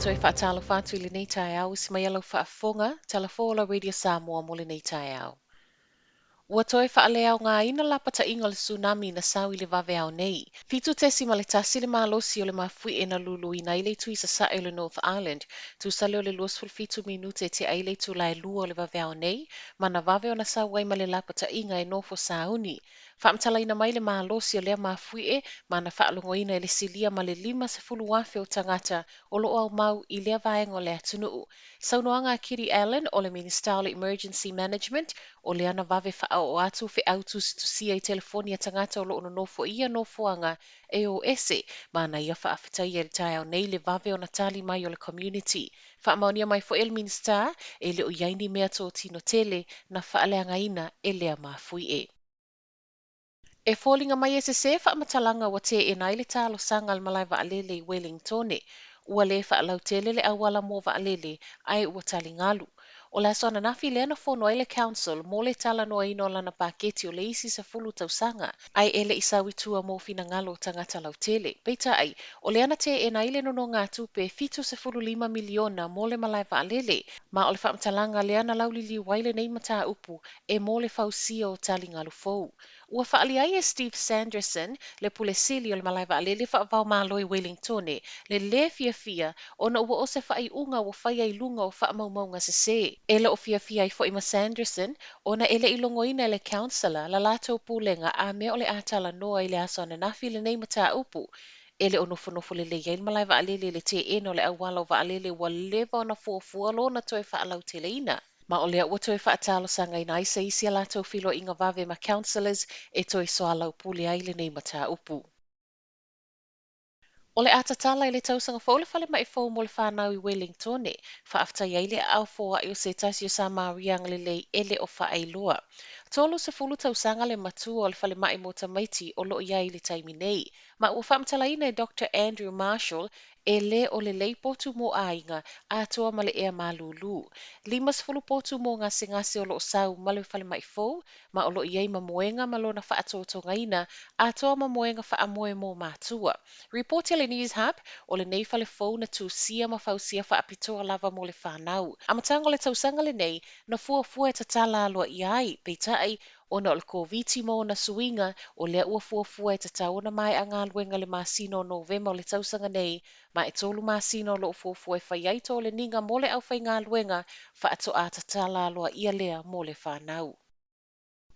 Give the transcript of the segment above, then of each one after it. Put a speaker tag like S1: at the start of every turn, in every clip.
S1: Toe faatalofa atu i lenei taeao, usi mai lau faafofoga, Talafou o la Radio Samoa mo lenei taeao. Ua toe faaleaogaina lapataiga o le tsunami na sau i le vaveao nei. 7.1 le malosi o le mafuie na luluina ai le itu i sasae o le North Island, tusa lea o le 27 minute e tea ai le itula e 2 o le vaveao nei, ma na vave ona sau ai ma le lapataiga e nofo sauni. Faamatalaina mai le malosi o lea mafuie ma na faalogoina e le silia ma le 50,000 o tagata o lo o aumau i lea vaega o le atunuu. Saunoaga a Kiri Allan o le Minisita o le Emergency Management, o lea na vave faaoo atu feau tusitusia i telefoni a tagata o lo o nonofo i ia nofoaga e o ese, ma na ia faafetaia i le taeao nei le vave ona tali mai o le community. Faamaonia mai foi e le Minisita e le o i ai ni mea totino tele na faaleagaina e lea mafuie. E foliga mai e sesē faamatalaga ua teena ai le talosaga a le malae vaalele i Welingtone. Ua le faalautele le auala mo vaalele ae ua taligalu. O le aso ananafi lea na fono ai le Council mo le talanoaina o lana paketi o le isi 10 tausaga, ae e le i sau i tua mo finagalo o tagata lautele. Peitai, o lea na teena ai le nonogatupe e 75 miliona mo le malae vaalele, ma o le faamatalaga lea na lauliliu ai lenei mataupu e mo le fausia o taligalu fou. Ua faaalia ai e Steve Sanderson, le pule sili o le malae vaalele faava-o-Malo i Welingtone, le lē fiafia ona ua o se faaiuga ua faia i luga o faamaumauga sesē. E le o fiafia ai foi ma Sanderson ona e le i logoina e le Councillor la latou pulega a mea o le a talanoa i le aso ananafi lenei mataupu. E le o nofonofo lelei ai le malae vaalele i le teena o le auala o vaalele ua leva ona fuafua lona toe faalauteleina. Ma o lea ua toe faatalosagaina ai se isi a latou feiloaiga vave ma councillors e toe soalaupule ai lenei mataupu. O le a tatala i le tausaga fou le falemai fou mo le fanau i Wellingtone, faafetai ai le aao foai o se tasi o Samaria agalelei e le o faailoa. 30 tausaga le matua o le falemai mo tamaiti o lo o i ai i le taimi nei, ma ua faamatalaina e Doctor Andrew Marshall e le o lelei potu mo aiga atoa ma le ea malūlū. 50 potu mo gasegase o lo o sau ma le falemai fou, ma o lo o i ai ma moega ma lona faatotogaina atoa ma moega faamoe mo matua. Ripoti a le News Hub, o lenei fale fou na tusia ma fausia faapitoa lava mo le fanau. Amataga o le tausaga lenei, na fuafua e tatala aloaia ai, peitai, ona o le Koviti ma ona suiga, o lea ua fuafua e tatau ona maea galuega i le masina o Novema o le tausaga nei, ma e 3 masina o lo o fuafua e fai ai toleniga mo le aufaigaluega faatoa tatala aloaia lea mo le fanau.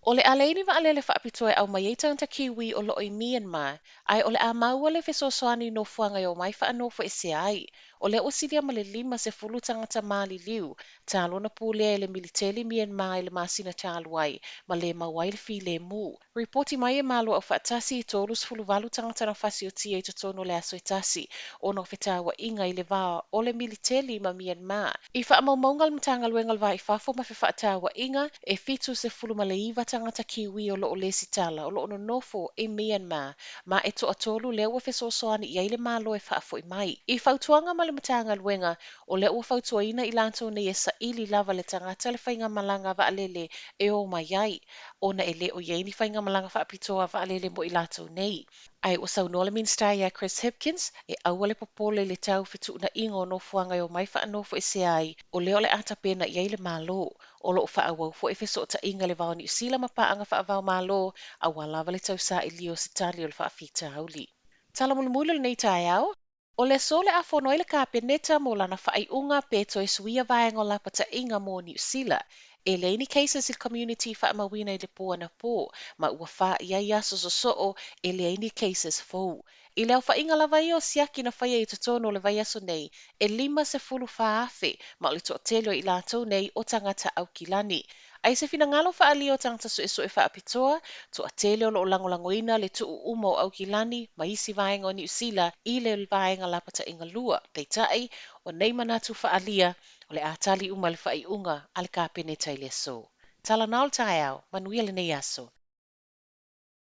S1: O le a leai ni vaalele faapitoa e aumai ai tagata Kiwi o lo o i Myanmar, ae o le a maua le fesoasoani i nofoaga e omai faanofoesea ai. O lea ua silia ma le 50 tagata maliliu talu ona pulea e le militeli Myanmar i le masina talu ai ma le maua ai le filemu. Ripoti mai e Malo Aufaatasi e 38 tagata na fasiotia i totonu o le aso e tasi ona o fetāuaʻiga i le va o le militeli ma Myanmar. I faamaumauga a le Matagaluega o le Va i Fafo ma Fefaatauaiga, e 79 tagata Kiwi o lo o lesitala o lo o nonofo i Myanmar, ma e toatolu lea ua fesoasoani i ai le Malo e faafoi mai. I fautuaga ma le Matagaluega, o lea ua fautuaina i latou nei e saili lava le tagata le faigamalaga vaalele e o mai ai, ona e le o i ai ni faigamalaga faapitoa vaalele mo i latou nei. Ae ua saunoa le Minisita ia Chris Hipkins e aua le popole i le tau fetuunaiga o nofoaga e omai faanofoesea ai, o lea o le a tapena i ai le Malo. O lo o faaauau foi fesootaiga i le va o Niu Sila ma paaga faava-o-Malo aua lava le tausailia o se tali o le faafitauli. Tala mulimuli o lenei taeao. O le aso o le a fono ai le Kapeneta mo lana faaiuga pe toe suia vaega o lapataiga mo Niu Sila. E leai ni cases i le community i faamauina i le po anapo, ma ua fa i ai aso sosoo e leai ni cases fou. I le aofaiga lava ia o siaki na faia i totonu o le vaiaso nei, e 54,000, ma o le toatele o i latou nei o tagata Aukilani. A i se finagalo faaalia o tagata suesue faapitoa, toatele o lo o lagolagoina le tuu uma o Aukilani ma isi vaega o Niu Sila i le vaega lapataiga lua. Peitai, o nei manatu faaalia, o le a tali uma i le faaiuga a le Kapeneta i le aso. Tala na o le taeao, manuia lenei aso.